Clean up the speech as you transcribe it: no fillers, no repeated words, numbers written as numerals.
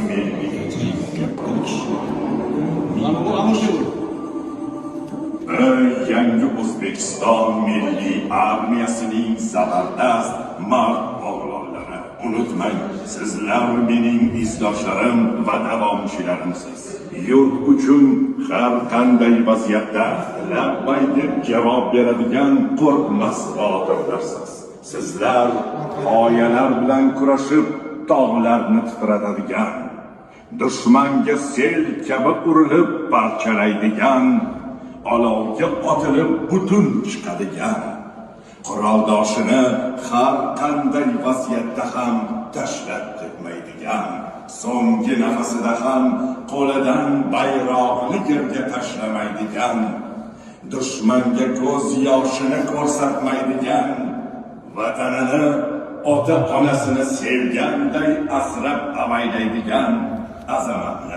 Milliy Katta kishi. Mana bu Amir Temur. Ey yangi O'zbekiston Milliy armiyasining zabardast mard o'g'lonlari, unutmang, sizlar mening izdoshlarim va davomchilarimsiz. Yurt uchun har qanday vaziyatda labbay deb javob beradigan qo'rqmas botirlarsiz. Sizlar qoyalar bilan kurashib, tog'larni titratadigan, dushmanga sel kabi urilib parchalaydigan, olovga otilib butun chiqadigan, quroldoshini har qanday vaziyatda ham tashlab ketmaydigan, so'nggi nafasida ham qo'lidan bayrog'ini yerga tashlamaydigan, dushmanga ko'z yoshini ko'rsatmaydigan, vatanini, ota onasini sevganday asrab avaylaydigan azamatli